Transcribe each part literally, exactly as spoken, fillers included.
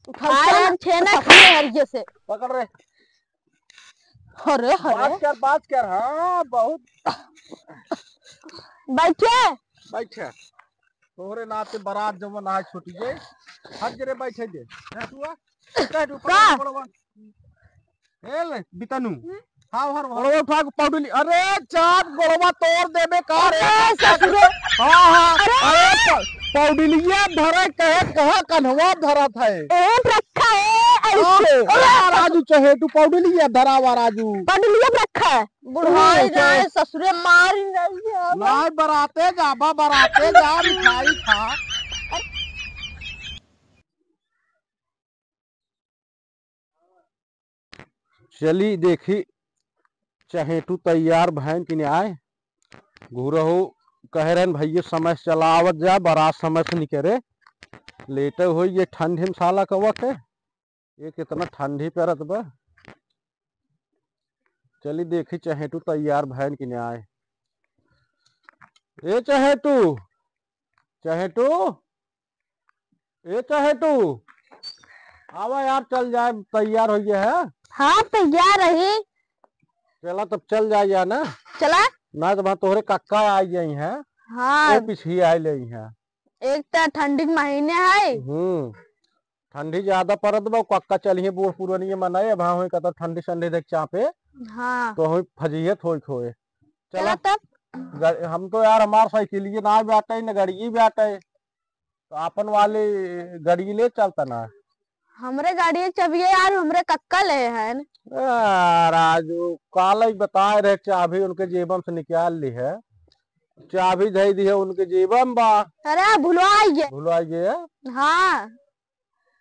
उठा, अरे, उठा। हम छेना खाए हरिये से। पकड़ रे। अरे, अरे। बात कर, बात कर, हाँ, बहुत। बैठे। बैठे। तोहरे नाते बारात जवन आज छूट गए। हट जे रे, बैठे दे। बैठ हुआ। बैठ ऊपर का? बड़वा। ए ले, बितनू। हम्म? हाँ, हर गोड़वा उठा के पौडुली। अरे, चाप गोड़वा तोड़ देबे का रे? अरे, ससुरे। हाँ, हाँ। अरे। अरे, प-, पौडुलिया धरे कहे, कहाँ कन्हवा धरत है? ए, रखा है, हाँ, ऐसे। अरे, राजू चहेटू पौडुलिया धरावा, राजू। पौडुलिया रखा है। बुढ़ाई ओ, जाए, ससुरे मारी जाए। नाहीं, बराते जाबा, बराते जा, मिठाई खा। चली देखी, चहेटू तैयार भएन कि नाहीं। घुरहू कहे रहन, "भइया, समय से चला आवत जा, बारात समय से निकरे।" लेटे होई ये ठंड में साला कवा के। ये कितना ठंडी परत बा। चली देखी, चहेटू तैयार भएन कि नाहीं। ए चहेटू, चहेटू, ए चहेटू, आवा यार, चल जाए, तैयार होइ गए है। हाँ, तैयार रही। चला तब चल जाए यार ना। चला। ना तो वहाँ तोहरे कक्का आ गई हैं। हाँ। वो पीछे आ ले हैं। एक तो ठंडी के महीने है। हम्म। ठंडी ज्यादा परत बा, कक्का चलिए बूढ़ पुरानिये मनाए, अब हाँ होई कतौ ठंडी संडी देख चापे। हाँ। तो होई फजीहत होई खोए। चला चला। तब। ग-, हम तो यार हमार साइकिलिये ना बाटे, न गाड़िये बाटे, तो आपन वाली गाड़ी ले चलता ना। हमरे गाड़ी चबिये यार, हमरे कक्का ले हैं। आ, राजू, काल ही बताए रहे, चाबी उनके जेबम से निकाल ली है, चाबी धई दी है उनके जेबम बा। अरे, भुलवाई गए। भुलवाई गए? हाँ।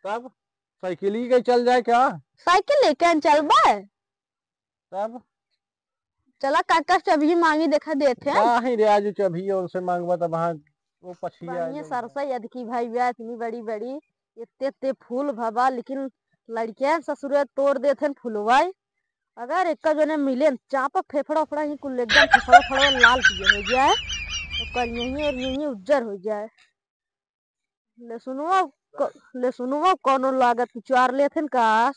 तब साइकिल ही कहीं चल जाए क्या? साइकिल लेके चलबे। तब चला काका से चाबी मांगी, देखा देते हैं। काहे रे, आज चाबी उनसे मांगबा तब वहाँ वो पछिया बढ़िया जाई। सरसई अदकी भाई बा, इतनी बड़ी बड़ी, इतने इतने फूल भवा, लेकिन लड़कियां ससुरे तोड़ देते हैं फुलवाई। अगर एक जने मिले न, चापा फेफड़ा उफड़ा ही कुल एकदम फेफड़ा उफड़ा लाल पियर हो जाए, तो कल यहीं और यहीं उज्जर हो जाए। लेसुनवा क-, लेसुनवा कौनो लागत कि चार लेथिन का?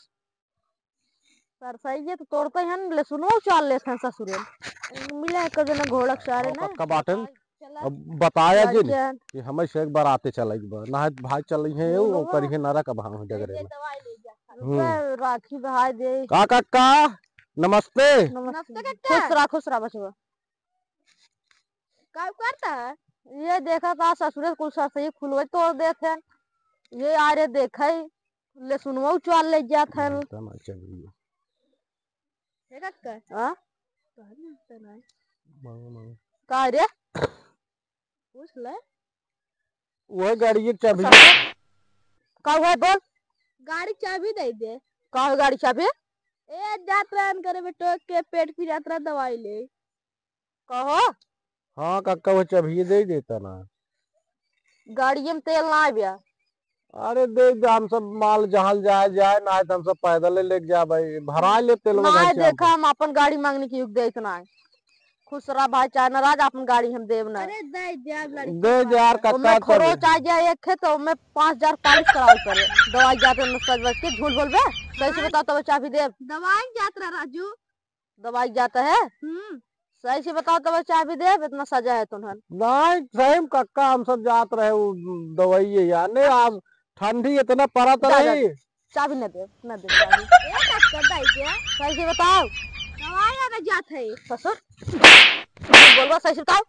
सरसइये तो तोड़ते हैं, लेसुनवा चार लेथिन ससुरे। मिले एक जने घोड़क सारे ना। कक्का बाटन। चला। अब बताया जिन कि हमें से एक बराते चले बा। ना है भाई चले हैं, वो करिए नरक अब हम डगरे में। हम्म। रुपया राखी बहाय दे। का कक्का? नमस्ते। नमस्ते कक्का। खुश रहा, खुश रहा बचवा। का करता है? ये देखा का ससुरे कुल सरसई फुलवे तोड़ देत है। ये आ रे देखे, लेसुनवा उचवाल ले जात है। एकदम अच्छा video। देखा का? हाँ? मांगो, मांगो। का रे? पूछ ले। वह गाड़ी की चाबी। का हुआ बोल? गाड़ी चाबी दे दे। का हुआ गाड़ी चाबी? ए, जात रहन करे बेटो के पेट पिरात रहा, दवाई ले। कहो। हाँ कक्का, वो चाबिये दे देता ना। गाड़िये में तेल ना आव्या। अरे दे दे, हम सब माल जहाँ जाए जाए, ना तो हम सब पैदल ही लेके जाए भाई, भरा ले तेल में ना। देखा, हम अपन गाड़ी मांगने की युग देत ना। खुश रहा भाई, चाहे नाराज, अपन गाड़ी हम देब ना। अरे दे दे, आप लड़की दे दे यार, कक्का ओमे खरोच आ जाए एक है तो ओमे पाँच हजार पालिश करावे पड़े। दवाई जाते में सज बज के झूठ बोलबे, सही से बताओ तब चाबी देब। दवाई जात रहा राजू। दवाई जाता है? हम्म। सही से बताओ, तब चाबी देब, इतना सजा है तुन्हन। नहीं, सही में कक्का, हम सब जात रहे, उ दवाई ये यार, नहीं, आज ठंडी इतना परत रही। चाबी न देब, न देब चाबी। ए, कक्का, दे दे। सही से बताओ। दवाई आने जात है। ससुर, बोलबा, सही से बताओ।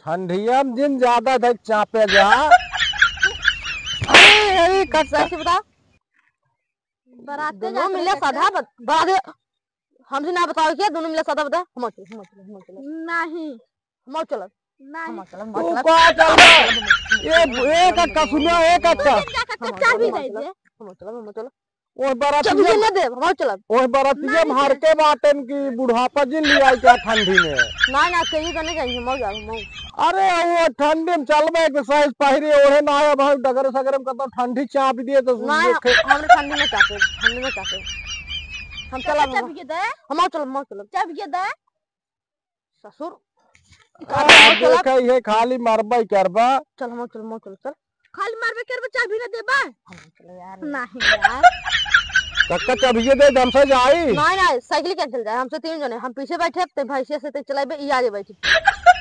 ठंडिया में जिन ज्यादा धर चापे जा। अरे, अरे, कक्का। सही से बताओ। बराते दोनों जात मिले रहे साधा कक्का। बत-, बराते हमसे ना बताओ क्या, दोनों मिले साधा बता, हम चल, हम चल, हम चल। नहीं। हम चल। नहीं। हम चल, हम तू चल। का चल? ए, ए कक्का, सुनो, ए कक्का। हम चल, हम चल, हम चल। चाबी दे दे। हम चल, हम चल। ओह बरातिया चाबी ना देब, हम चल। ओह बरतिया नहीं मार दे। के बाटन की बुढ़ापा जिन लिया क्या ठंडी में? ना, ना, कहीं तो नहीं जाएंगे, हम जाओ, हम। अरे, वो ठंडी में चलबे के साइज पहिरे ओढ़े ना आया भाई, डगरे सगरे में कतौ ठंडी चाप दिए तो ना, देखे। हमरे ठंडी में चापे, ठंडी में चापे। हम चला, चला, हम। चाबी के दे। हम चल, हम चल। चाबी के दे। ससुर। आ, हम चला। देखा ये खाली मरबा ही करबा। चल, हम चल, हम चल, चल। खाली मारबे करबे, चाबी ना देबा? हम चलो यार। नहीं यार। कक्का चाबिये दे, हमसे जाई। नहीं, नहीं, साइकिल कैसे चल जाए? हमसे तीन जने, हम पीछे बैठे, ते भैंसिया से ते चलाइबे, ई आगे बैठी।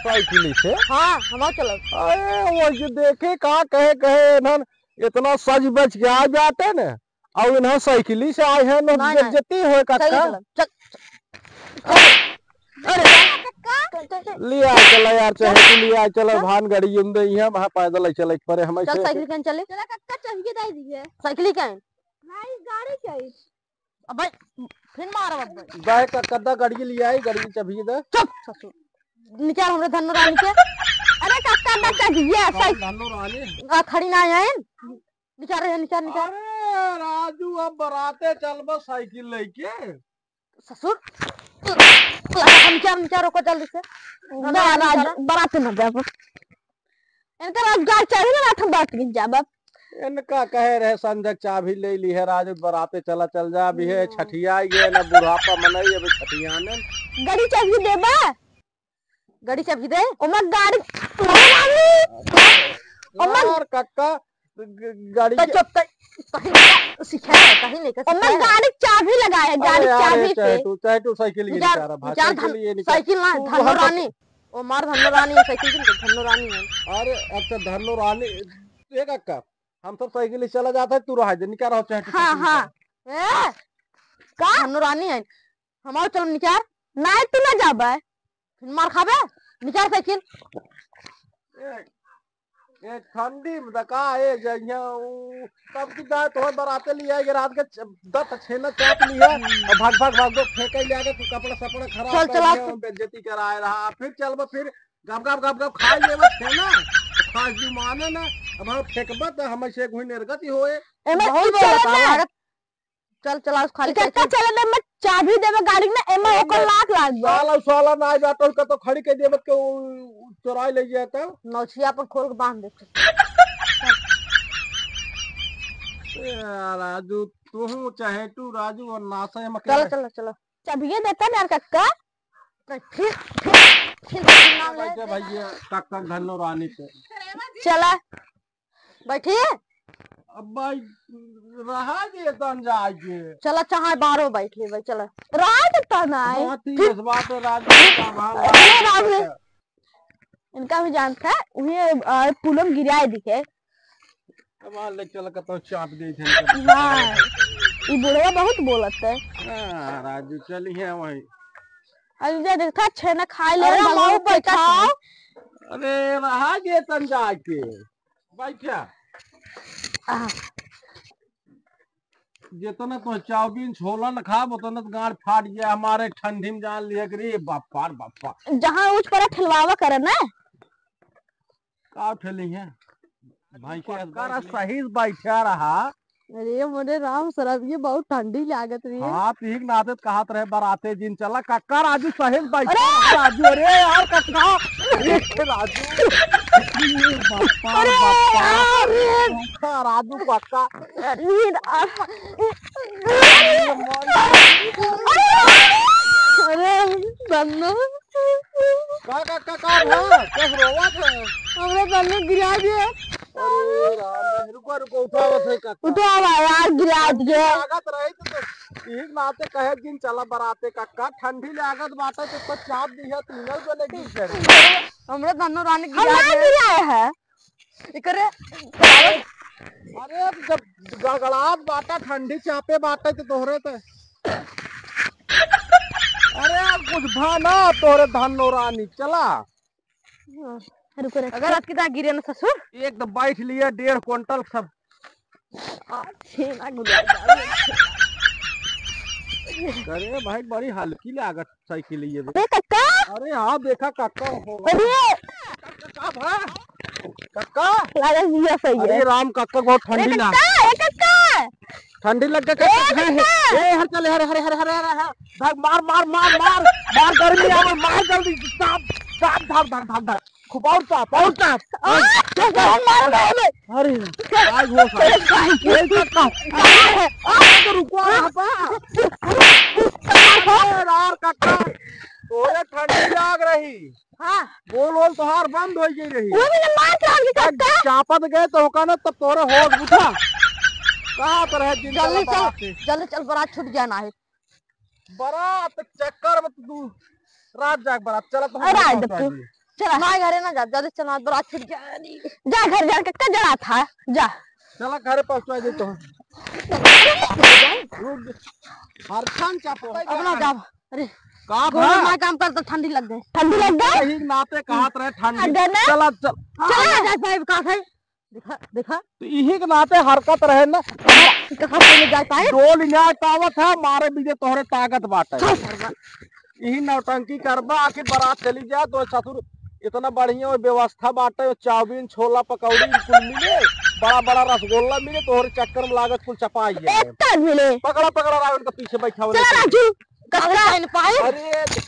साइकिल से? हाँ, हम चलब। अरे, वो जो देखे का कहे, कहे इन्हन इतना सज बज के आ जाते न, और इन्हन साइकिल से आए हैं, न नहीं, नहीं। बेइज्जती होए, साइकिल कक्का। चलब, चल, चल। अरे, चल, चल, चल। लिया चला यार, चाहे तू लिया चला, चल। भान गाड़ी उन दे, यहाँ वहाँ पैदल चले पड़े हम चल, ऐसे। साइकिल कहीं चले? चला कक्का, चाबी दे दीजिए। साइकिल कहीं? भाई, गाड़ी चाहिए। अब भाई, फिर मारो अब भाई। बाय का कद्दा गाड़ी लिया आई, गाड़ी की चाबी दे। चुप, ससुर। निकाल हमरे धन्नो रानी के। अरे कक्का, ना चाहिए, कौन साइकिल। धन्नो रानी? आ, खड़ी ना आए। निकाल रहे, निकाल, निकाल। अरे राजू, अब बराते चलबो साइकिल लेके। ससुर, निकाल, निकाल, रोको जल्दी से। ना, राजू, बराते ना जाबो। इनका राजू गाड़ी चाबी ना, रात हम बात गिन जाबो। इनका कहे रहे संजय चाबी ले ली है, राजू बराते चला चल जा, अभी है हम्म। छठिया गए ना, बुढ़ापा मनई, अभी छठियाने। गाड़ी चाबी देबा? गाड़ी चाबी दे। ओमा गाड़ी, ओमा यार कक्का, ग-, गाड़ी तो के चुप, तो कहीं नहीं का सीखा है, कहीं नहीं का ओमा सीखा है। गाड़ी चाबी लगा है, गाड़ी अरे यार, चाबी ये पे। चाहे तू, चाहे तू साइकिल ये निकाल, निकाल रहा, भाई, निकाल साइकिल धन-, ये निकाल। साइकिल ना, तू धन्नो वहाँ पे रानी। ओ मार धन्नो रानी है, साइकिल के धन्नो रानी है। अरे अच्छा, धन्नो रानी, ए कक्का, हम सब साइकिल से चला जाता है, तू रहा दे, निकाल रहा, चाहे तू हाँ, साइकिल हाँ। निकाल। ए, का? धन्नो रानी है, हमारे चल निकाल। नहीं, तू ना जाबे। फिर मार खाबे, निकाल साइकिल। ए, ए, ठंडी में त का, ए, जइया उ, तब की दाय तोहर बराते ले आएगे, रात के च-, दत छेना चाप लिया, और भाग, भाग, भाग, भाग, फेंके ले आके, तू कपड़ा सपड़ा खराब चल, कर चला। लिया, हम बेइज्जती कराए रहा, फिर चलबो, फिर गप, गप, गप, गप खा लेबो छेना, तो खास जी माने ना, अब हम फेंकबो, तो हम ऐसे कोई निर्गति होए। एमे बहुत ई चलत बड़ा है। चल, चला, उस खाली इकट्ठा साइकिल। चले दे, मैं चाबी देबे गाड़ी में, एमा एमे ओकर लात लाग बा। साला, साला ना जाता, उसका तो खड़ी कर दिया, बस के वो चुराई ले जाता। नौछिया अपन खोल के बांध दे। ए, राजू, तू हूँ चाहे तू राजू और नासा है, मैं चलो, कह चलो, चलो। चाबिये देता ना यार कक्का। नहीं, फिर, फिर, फिर नाम ले। भैया, भैया, कक्का धन्नो रानी से। चला। बैठिए। अब भाई, रहा दे तन जाके। चला, चाहे बाहरो बैठिए भाई, चला। रहा दे तन आए। बात ही फिर इस बात है, राजू का भाव अरे राजू, है। इनका भी जानता है, उन्हें, आ, पुलम गिराए दिखे। अब आ ले चल, कतौ चाप दे थे इनका। हाँ, ई बुढ़वा बहुत बोलत है। हाँ, राजू, चलिए वहीं। अरे, जे देखता, छेना खाए ले, अरे, भगवान माऊ, पैसा बैठाओ। अरे, रहा दे तन जाके। बैठा। आह। जितना तो चाउमीन छोला न खाब, उतना तो गांड फाट गया हमारे, ठंडी में जान लिया कि रे बापा रे बापा। जहाँ ऊंच पर ठेलवावा करे ना। का ठेली है? भाई के पक्का रहा, सही से बैठा रहा। अरे मोरे राम, सरब ये बहुत ठंडी लागत रही है। हाँ, ठीक नाते कहत रहे बराते जिन चला। कक्का राजू सही से बैठा अरे! रहा, राजू, अरे यार कक्का, अरे राजू, अरे बापा, अरे बापा, यार, ये कक्का राजू कक्का। अरे, अरे, अरे, बन्नू। का, का, का, का भा? कैसे रोवत है? हमरे बन्नू गिरा दिए। अरे राम रे, रुको, रुको, उठावत है काका। उठावा यार, गिरा दिए। लागत रही तो, तो एक नाते कहे जिन चला बराते काका, ठंडी लागत बाटे तो, तो चाप दिया तीनों जने गिर गए। हमरे धन्नो रानी हम गिरा ना दिए। गिराए है। एकरे अरे जब गड़गड़ात बाटा ठंडी चापे बाटे तो तोहरे तो। अरे कुछ भा ना तोहरे धन्नो रानी, चला। हाँ, रुको रे। अगर आज की तरह गिरे ना ससुर। एक तो बैठ लिया डेढ़ कुंटल सब। आ, छेना गुलाब जामुन। अरे भाई, बड़ी हल्की लागत साइकिल ये भी। अरे कक्का। अरे हाँ, देखा कक्का हो। अरे। कक्का भा? कक्का। लागत बिया सही है। अरे राम कक्का, बहुत ठंडी अरे लाग। कक्का, ए कक्का। ठंडी लग गया ए, कक्का। ए, हर चले, हर, हर, हर, हर, हर, हर। भाग, मार, मार, मार, मार, मार, गर्मी आवे, मार जल्दी, चाप, चाप, धार, धार, धार, धार। खूब और चाप, और चाप। आ, मार, मार, मार। अरे, आज हो साला। ए, कक्का। आ, तो रुको, आप, आ। अरे यार, कक्का, तोरे ठंडी लाग रही। हाँ। बोल, बोल, तो हाँ। बंद होइ गई रही। वो भी ना मार के आगे आज कक्का। चापत गए तो होका ना तब तोरे होश बुझा। का तरह दिन जल्दी चला चल, बारात है। जल्दी चल, बारात छूट जाना है। बारात चक्कर में तू रात जाग बारात चला तो हम अरे घर आज पहुंचा तू दिए। चला। ना घरे ना जा, जल्दी चला, बारात छूट जाना है। जा घर जाके कक्का जरा था, जा। चला घरे पहुंचा दे तो। रुक। हर खान चापो। अब ना जा। अरे, का गोड़ भा? में काम कर तो ठंडी लग गई। ठंडी लग गई? यही नाते कहत रहे ठंडी। अगर ना चला, चल। चला ना जाए पाए, का है? देखा, देखा। तो यही के नाते हरकत रहे ना। कहाँ पे नहीं जाए पाए? डोल ना पावत है, मारे बीजे तोहरे ताकत बाटे। चल, सरवा। यही नौटंकी करबा, आखिर बारात चली जाए तो ससुर इतना बढ़िया व्यवस्था बाटे, चाउमीन, छोला, पकौड़ी कुल मिले, बड़ा बड़ा रसगुल्ला मिले, तोहरे चक्कर में लागत कुल चपाई है। एक तर मिले। पकड़ा, पकड़ा रहा उनका पीछे बैठा हुआ चला लेके। राजू, कक्का। अरे, अरे।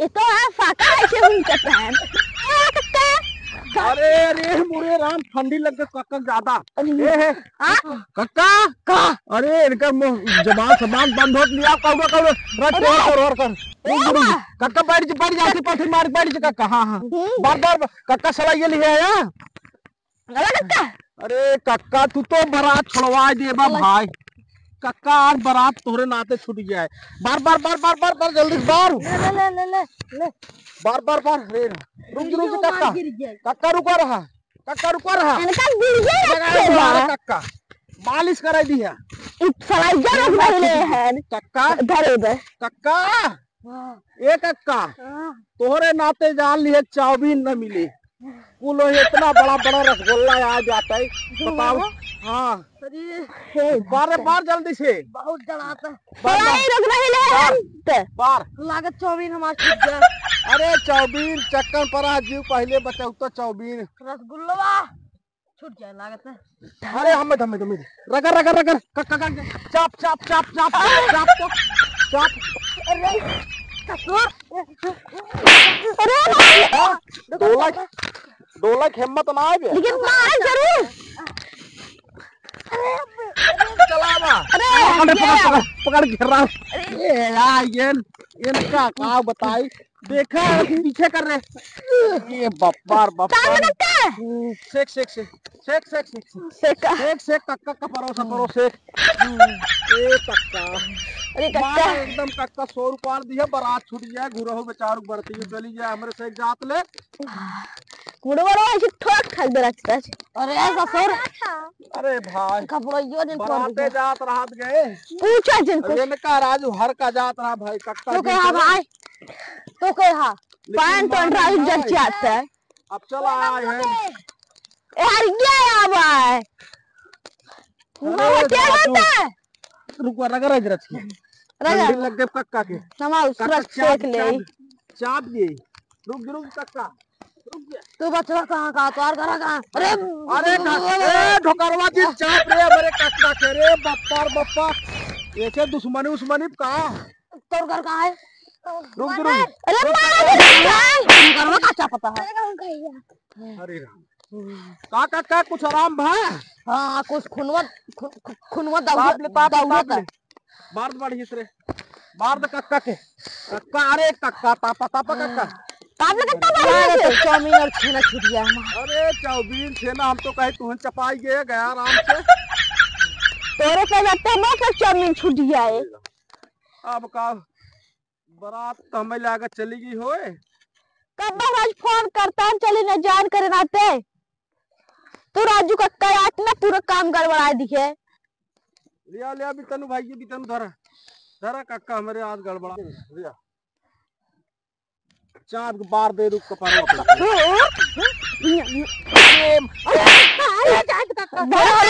ये तो है, फाका है, इसे हम कहते हैं। आ, कक्का। अरे, अरे, मोरे राम, ठंडी लग गई कक्का ज्यादा। अरे। ए, है। आ? कक्का। का? अरे, इनका मुंह, जबान सबान बंद होत लिया, कौनो, कौनो, रख, अरे। और कर, और कर। ए, बा। कक्का बैठ जा, बैठ जा, आके पट्टी मार, बैठ जा कक्का, हाँ, हाँ। हम्म। बार, बार, कक्का सलाइए लिहे आया। अरे कक्का। अरे कक्का, तू तो बारात छोड़वा देबा भाई। कक्का, आज बारात तोहरे नाते छूट गया है। बार, बार, बार, बार, बार, बार, जल्दी से बार। ले, ले, ले, ले, ले, ले। बार, बार, बार, अरे, रुक, रुक, रुक, कक्का। मार गिर गया। कक्का, रुका रहा। कक्का, रुका रहा। इनका गिर गया लगा रखे है बा। मारा कक्का। मालिश कराई दी है। इ सलाइया रख रहे हैं। कक्का। धरे बे। कक्का। हाँ। ए कक्का, हाँ। तोहरे नाते जान लिहे चाउमीन न मिले। कुल इतना बड़ा बड़ा रसगुल्ला आ जाता है, बताओ। हाँ। अरे। बार, बार जल्दी से। बहुत डराता। बार, बार। रुक रही ले बार, हम। बार। लागत चाउमीन हमार छूट गया। अरे चाउमीन चक्कर पर आ जीव पहले बचाऊ तो चाउमीन। रसगुल्ला। छूट जाए लागत है। अरे, हमें, हमें, हमें। रगड़, रगड़, रगड़। क-, क-, क-, चाप, चाप, चाप, चाप, चाप, तो। चाप। अरे, ससुर। अरे, हाँ, डोलक, डोलक हिम्मत ना आवे। लेकिन मार जरूर। चलावा। अरे, अरे, पकड़, ये पकड़, पकड़, पकड़, घेर रहा। अरे। ये यार, ये, इनका का बताई? देखा, पीछे कर रहे। ये बप्पा रे बप्पा। तार में कक्का। सेक, सेक, सेक। सेक, सेक, सेक, सेक। सेक का? सेक, सेक, कक्का का परोसा, परोस, सेक। ए कक्का। अरे कक्का। मार एकदम कक्का, सौ रुपया दिया, बारात छूट जाए, घुरहु बेचारू बरती चली जाए, हमरे से एक जात ले। मुड़वा रो ऐसे ठोक ठाक दे रखता है। अरे ससुर। अरे भाई। कपड़ा यो दिन बाराते जात रात गए। पूछा जिनको। इनका राजू हर का जात रहा भाई, कक्का तो कहा भाई। तो कहा, लेकिन पैंट माने वैंट राउंड नहीं। जब चाहता है। अब चला आए हैं। ए, हर गया अब आए। अरे, वो क्या बाबू। होता है? रुको, रगड़, रगड़, रगड़। रगड़। ठंडी लग गए कक्का के। नमाज कक्का सुरत चाप, सेक ले। चाप, चाप ये। रुक, रुक, कक्का। रुक जा। तू बचवा कहाँ का? तोर घर कहाँ? अरे, अरे, का-, ए, ढोकरवा जी, चाप रे, मेरे कक्का के रे, बप्पा रे बप्पा। ऐसे दुश्मनी उश्मनी का? तोर घर कहाँ है? रुक, रुक। अरे मार दे, तुम करवा का क्या पता है? अरे राम। का, का, का, कुछ आराम भा? हाँ, कुछ खुनवा, खु-, खु-, खुनवा दौड़-, ताप ले, ताप ले, दौड़त ताप ले। है। बार बढ़िया से रे। बार दे कक्का के। कक्का, अरे कक्का, तापा, तापा कक्का। ताप ले कक्का, बार यार, से। तो चाउमीन और छेना छूट गया हमारा। अरे चाउमीन, छेना, हम तो कहे तुहन चपाई गए, गया आराम से। तोरे से लगता है, मैं सब चाउमीन छूट गया है। अब का? बारात तो हमें लागा चली गई होए। कब महाराज फोन करता है, चली न जान करे नाते। तू राजू कक्का आके ना पूरा काम गड़बड़ा दिखे। लिया, लिया, बितनु भाई, ये बितनु धरा। धरा कक्का, हमारे आज गड़बड़ा। लिया। चाप के बार दे रुक कपार में। अरे,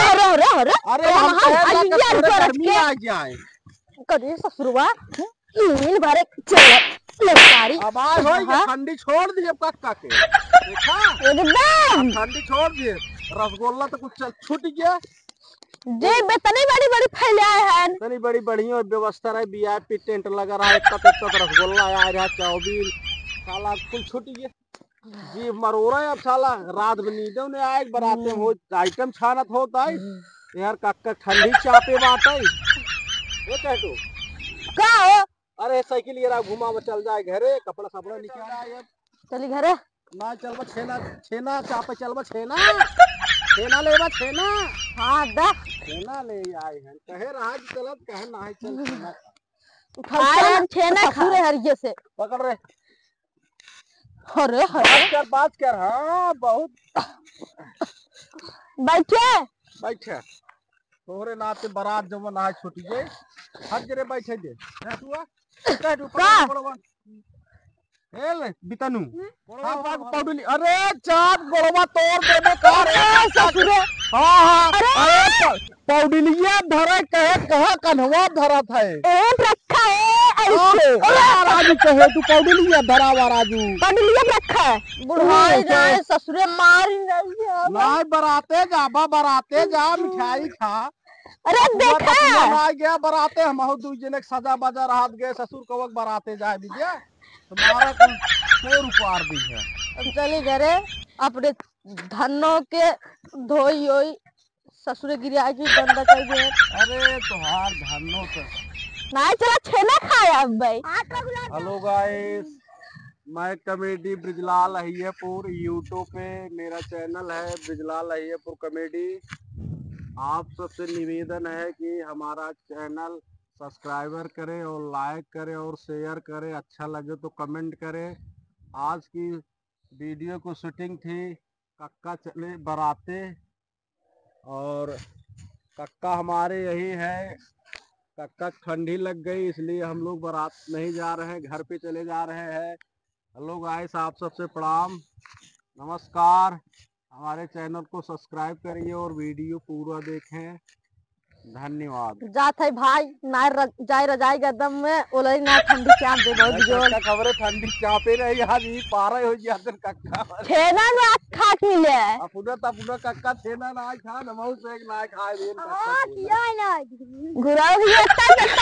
अरे, अरे, अरे। अरे, हम हम कहे आज ना कि यार तोरे करके गर्मी आ जाए। कदे ससुरवा। नील भरे चल, ले सारी। अब आज होई कि हाँ। ठंडी छोड़ दिए कक्का के। देखा? एकदम। अब ठंडी छोड़ दिए। रसगुल्ला तो कुछ चल, छूट गया। जे बे-, तनी बड़ी बड़ी फैले आए हैं। तनी बड़ी बढ़िया व्यवस्था रहे, VIP टेंट लगा रहा, इतना तो, इतना तो रसगुल्ला आया रहा, चाउमीन, साला कुल छूट गया। जी मरोड़ा अब साला, रात में नींदे ने आए, बराते में हो, आइटम छानत होत आई। यार कक्का ठंडी चापे बाटे। ये कह तू? का हो? अरे साइकिल ये रहा, घुमावे चल जाए घरे, कपड़ा सपड़ा निकाल आए अब। चली घरे। ना चलबा छेना, छेना चापे चलबा छेना। छेना लेबा छेना। हाँ, दा। छेना ले आए हैं। कहे रहा कि चलत, कहे ना है, चल छेना खा। उठा, खाए हम छेना खा। ससुरे हरिये से। पकड़ रे। अरे, अरे। बात कर, बात कर। हाँ, बहुत। बैठे। बैठे। तोहरे नाते बारात जवन आज छूटी गई। हट जरे बैठे दे। बैठ हुआ? बैठ ऊपर का? बड़वा। ए ले, बितनू। हाँ, हाँ, हाँ। पौडुली। अरे, चाप गोड़वा तोड़ देबे का रे? अरे, ससुरे। हाँ, हाँ। अरे। अरे, प-, पौडुलिया धरे कहे, कहाँ कन्हवा धरत है? ए, रखा है, हाँ, ऐसे। अरे, राजू कहे, तू पौडुलिया धरावा, राजू। पौडुलिया रखा है। बुढ़ाई ओ, जाए, तो ससुरे मारी जाए। नाय, बराते जा, बा, बराते जा, मिठाई खा। अरे, अपना देखा। अपना ना गया बराते, हम हो दू जने के सजा बजा रहत गए, ससुर कवक बराते जाए, बिटिया। तुम्हारा कुल चोर उपार दी है। अब चली घरे, अपने धनों के धोई ओई ससुरे गिरिया के गंदा कर दे। अरे, तोहार धनों के। नाय, चला छेना खाए अब भाई। Hello guys, मैं कॉमेडी ब्रिजलाल अहियापुर, YouTube पे मेरा चैनल है ब्रिजलाल अहियापुर कॉमेडी। आप सबसे निवेदन है कि हमारा चैनल सब्सक्राइबर करें और लाइक करें और शेयर करें, अच्छा लगे तो कमेंट करें। आज की वीडियो को शूटिंग थी, कक्का चले बराते और कक्का हमारे यही है। कक्का ठंडी लग गई, इसलिए हम लोग बारात नहीं जा रहे हैं, घर पे चले जा रहे हैं। Hello guys, आप सबसे प्रणाम, नमस्कार। हमारे चैनल को सब्सक्राइब करिए और वीडियो पूरा देखें। धन्यवाद। जात है भाई, ना र-, जाए रजाई गदम में, ओलई ना ठंडी चाप दे बहुत जोर। कक्का खबरे ठंडी चापे रही, आज ई पारा हो गया दिन कक्का। छेना में आग खा के मिले। अपना त अपना कक्का छेना ना खा, न मऊ से एक ना खा दे कक्का हाँ, छेना। किया है ना। गुराव भी होता है,